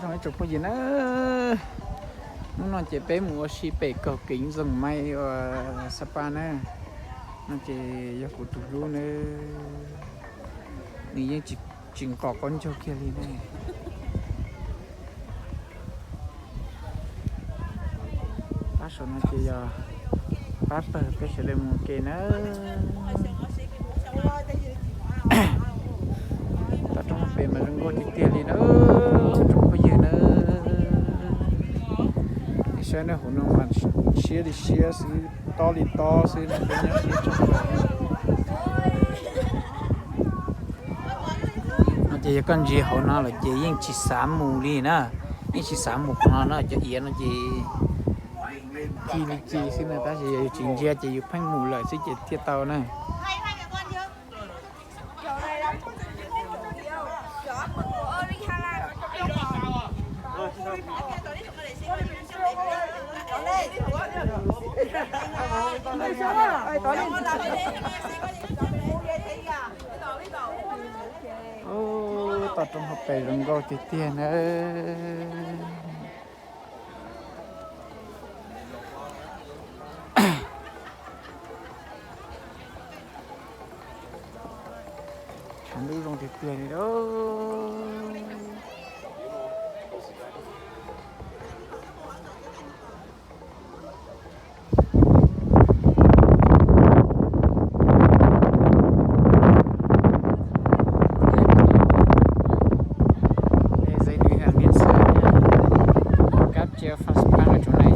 Ib tsoom phooj ywg na, hnub no ces peb mus ua si pem kaum kev zoom maiv uas Sapa na. No ces yog kuv tus hlub na, nws yeej tsis nqos qaub ncaug kiag li ne. Pab saum no ces yog pab pawg peb sawv daws mus ua ke na. Toj roob pem mas zoo nkauj tiag tiag li na, tsoom phooj ywg na. Nej saib nej hauv no mas siab li siab xwb, tob li tob xwb na, peb nyob siab tshaj plaws. No ces yog koj ntsia hauv no lawm ces yeej tsis xav mus li na, yeej tsis xav mus qhov no na, cov iav no ces ci li ci xwb na, tab sis yog yus tsis ntsia ces yus pheej mus lawm xwb ces thiaj tau na. Ub, toj roob hauv pes zoo nkauj tiag tiag na. Tshav ntuj zoo tiag tiag li lauj. Ej, zej nws hais miaj xwb, kab cia fas pab rau nej,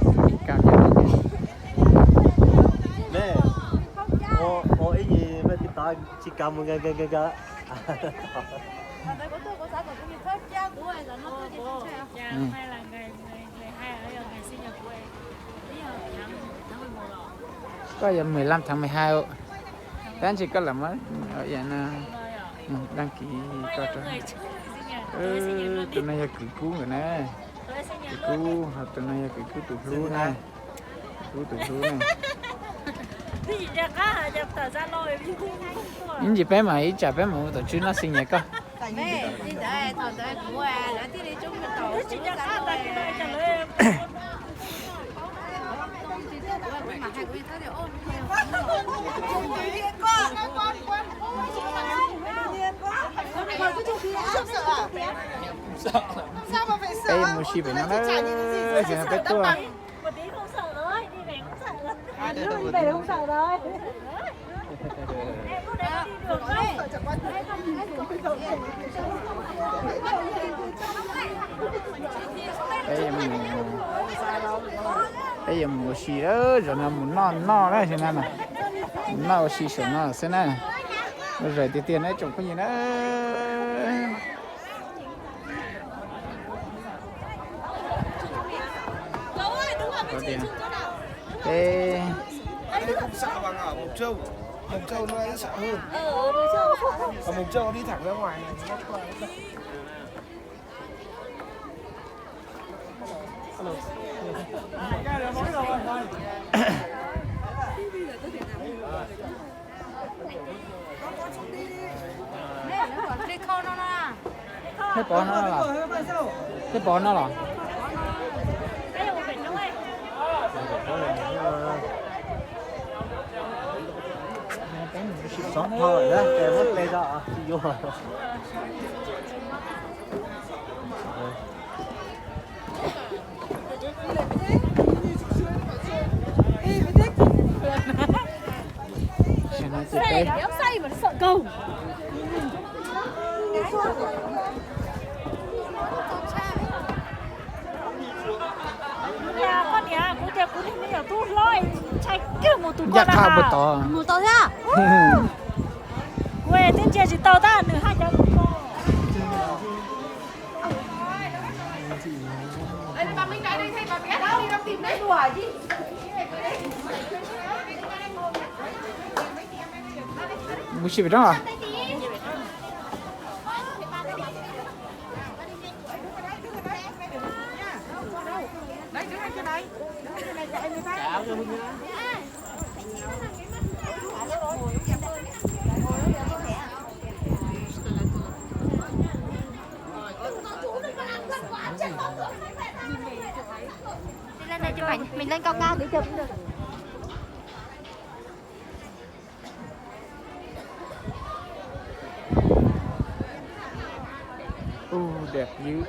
tus lis kam cov no. Ua ib yim mej tsis kam mus nka nka nka nka. Koj yog mười lăm tháng mười hai, tab sis koj lam muab đăng ký koj rau. Tus no yog kwv Kub nkawd na. Kwv Kub, ho tus no yog kwv Kub tus hlub na. Kub tus hlub na. Ib ntsis peb mam ib tsam peb mus tom tswb noj xi nyas koj. Peb mus si pem no na, peb tuaj. Peb yuav mus ua si, zaum no mus noj noj na, mus noj ua si saum no xwb na. Ua zais tiag tiag na tsoom phooj ywg na. Thiab pov no los? Thiab pov no los? Sov pho lawm na, ces muab ple tso, tsis yuav. Koj niam, kuv tias kuv niag me nyuam tub hlob ntshai kawg mus tus ko na. Mus tau thiab. Kuv twb ntsia tsis tau tab nws haj cov tus ko. Mus si pem roob os. Mình lên cao cao tí được cũng được. Ui, đẹp dữ.